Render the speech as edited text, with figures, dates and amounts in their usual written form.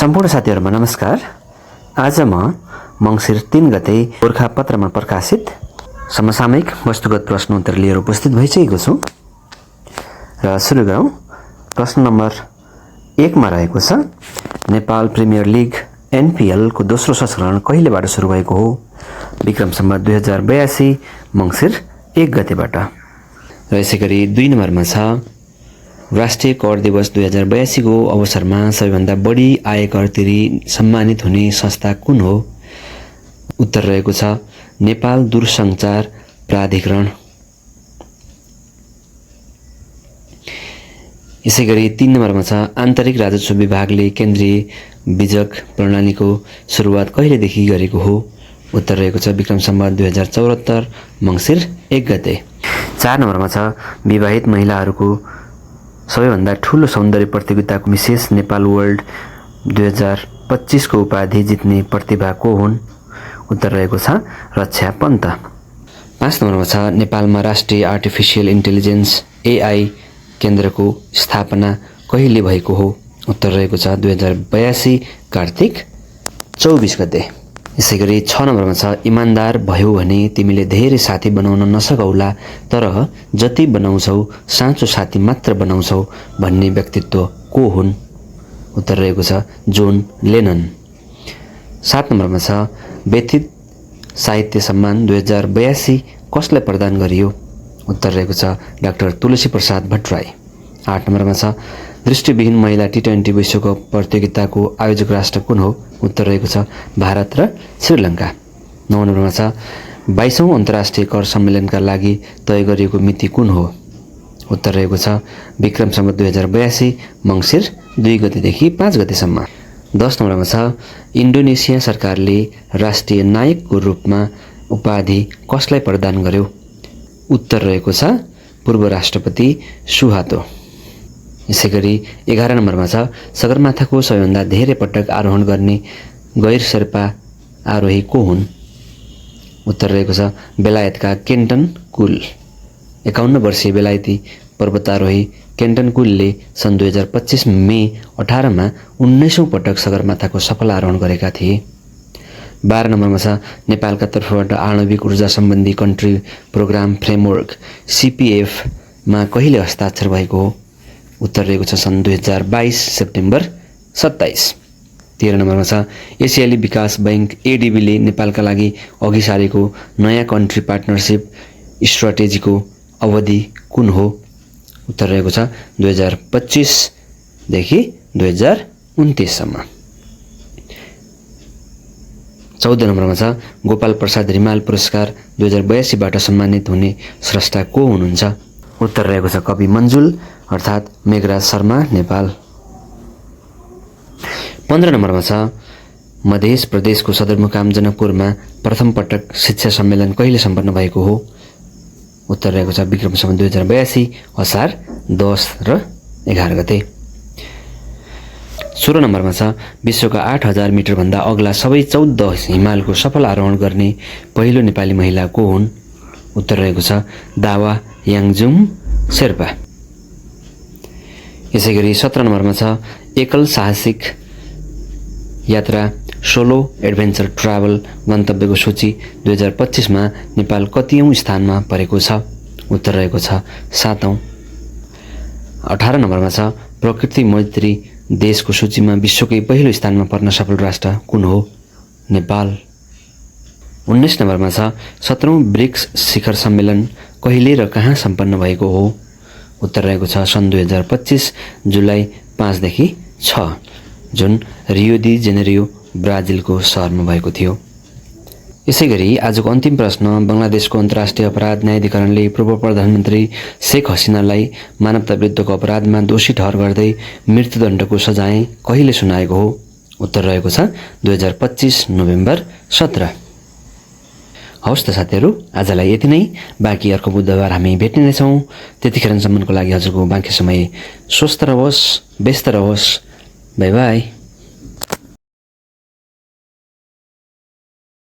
सम्पूर्ण साथीहरुमा नमस्कार। आज म मंसिर 3 गते गोरखापत्रमा प्रकाशित समसामयिक वस्तुगत प्रश्न उत्तर लिएर उपस्थित भइसकेको छु र सुरु गरौं। प्रश्न नम्बर 1 मा रहेको छ, नेपाल प्रिमियर लिग एनपीएल को दोस्रो संस्करण कहिलेबाट सुरु भएको हो? विक्रम सम्वत 2082 मंसिर 1 गतेबाट। र यसैगरी 2 नम्बरमा छ, राष्ट्रिय कर दिवस 2082 को अवसरमा सबैभन्दा बढी आयकर तिरी सम्मानित हुने संस्था कुन हो? उत्तर रहेको छ नेपाल दूरसञ्चार प्राधिकरण। यसैगरी 3 नम्बरमा छ, आन्तरिक राजस्व विभागले केन्द्रीय बीजक प्रणालीको सुरुवात कहिलेदेखि गरेको हो? उत्तर रहेको छ विक्रम सम्वत 2074 मंसिर 1 गते। 4 नम्बरमा छ, विवाहित महिलाहरूको सबैभन्दा ठूलो सौन्दर्य प्रतियोगिताको विशेष नेपाल वर्ल्ड 2025 को उपाधि जित्ने प्रतिभा को हुन्? उत्तर रहेको छ रक्षा पन्त। 5 नम्बरमा छ, नेपालमा राष्ट्रिय आर्टिफिशियल इन्टेलिजेन्स एआई केन्द्रको स्थापना कहिले भएको हो? उत्तर रहेको छ 2082 कार्तिक 24 गते। यसैगरी 6 नम्बरमा छ, इमानदार भयो भने तिमीले धेरै साथी बनाउन नसकौला, तर जति बनाउँछौ साँचो साथी मात्र बनाउँछौ भन्ने व्यक्तित्व को हुन्? उत्तर रहेको छ जोन लेनन। 7 नम्बरमा छ, व्यथित साहित्य सम्मान 2082 कसलाई प्रदान गरियो? उत्तर रहेको छ डाक्टर तुलसी प्रसाद भट्टराई। 8 नम्बरमा छ, दृष्टिविहीन महिला टी20 विश्वकप प्रतियोगिताको आयोजक राष्ट्र कुन हो? उत्तर रहेको छ भारत र श्रीलङ्का। 9 नम्बरमा छ, 22औं अन्तर्राष्ट्रिय कर सम्मेलनका लागि तय गरिएको मिति कुन हो? उत्तर रहेको छ विक्रम सम्वत 2082 मंसिर 2 गतेदेखि 5 गतेसम्म। 10 नम्बरमा छ, इन्डोनेसिया सरकारले राष्ट्रिय नायकको रूपमा उपाधि कसलाई प्रदान गर्यो? उत्तर रहेको छ पूर्व राष्ट्रपति सुहार्तो। यसैगरी 11 नम्बरमा छ, सगरमाथाको सबैभन्दा धेरै पटक आरोहण गर्ने गैर शेर्पा आरोही को हुन्? उत्तर रहेको छ बेलायतका केन्टन कुल। 51 वर्षीय बेलायती पर्वतारोही केन्टन कुलले सन् 2025 मे 18 मा 19औं पटक सगरमाथाको सफल आरोहण गरेका थिए। 12 नम्बरमा छ, नेपालका तर्फबाट आणविक ऊर्जा सम्बन्धी कन्ट्री प्रोग्राम फ्रेमवर्क सीपीएफ मा कहिले हस्ताक्षर भएको हो? उत्तर रहेको छ सन् 2022 सेप्टेम्बर 27। 13 नम्बरमा छ, एसियाली विकास बैंक एडीबी ले नेपालका लागि अघि सारेको नयाँ कन्ट्री पार्टनरशिप स्ट्राटेजीको अवधि कुन हो? उत्तर रहेको छ 2025 देखि 2029 सम्म। 14 नम्बरमा छ, गोपाल प्रसाद रिमाल पुरस्कार 2082 बाट सम्मानित हुने स्रष्टा को हुनुहुन्छ? उत्तर रहेको छ कवि मन्जुल अर्थात् मेघराज शर्मा नेपाल। 15 नम्बरमा छ, मध्य प्रदेशको सदरमुकाम जनकपुरमा प्रथम पटक शिक्षा सम्मेलन कहिले सम्पन्न भएको हो? उत्तर रहेको छ विक्रम सम्वत 2082 असार 10 र 11 गते। 16 नम्बरमा छ, विश्वका 8000 मिटर भन्दा अग्ला सबै 14 हिमालको सफल आरोहण गर्ने पहिलो नेपाली महिला को हुन्? उत्तर रहेको छ दावा याङजुम शेर्पा। यसैगरी 17 नम्बरमा छ, एकल साहसिक यात्रा सोलो एडभेन्चर ट्राभल गन्तव्यको सूची 2025 मा नेपाल कतिऔं स्थानमा परेको छ? उत्तर रहेको छ 7औं। 18 नम्बरमा छ, प्रकृति मैत्री देशको सूचीमा विश्वकै पहिलो स्थानमा पर्न सफल राष्ट्र कुन हो? नेपाल। 19 नम्बरमा छ, 17औं ब्रिक्स शिखर सम्मेलन कहिले र कहाँ सम्पन्न भएको हो? उत्तर रहेको छ सन् 2025 जुलाई 5 देखि 6 जुन रियो डी जेनेरियो ब्राजिलको सहरमा भएको थियो। यसैगरी आजको अन्तिम प्रश्न, बंगलादेशको अन्तर्राष्ट्रिय अपराध न्यायाधिकरणले पूर्व प्रधानमन्त्री शेख हसिनालाई मानवता विरुद्धको अपराधमा दोषी ठहर गर्दै मृत्युदण्डको सजाय कहिले सुनाएको हो? उत्तर रहेको छ 2025 नोभेम्बर 17। हवस् त साथीहरु, आजलाई यति नै। बाँकी अर्को बुधबार हामी भेट्ने नै छौं। त्यतिखेरसम्मको लागि हजुरको बाँकी समय स्वस्थ रहोस्, व्यस्त रहोस्। By by.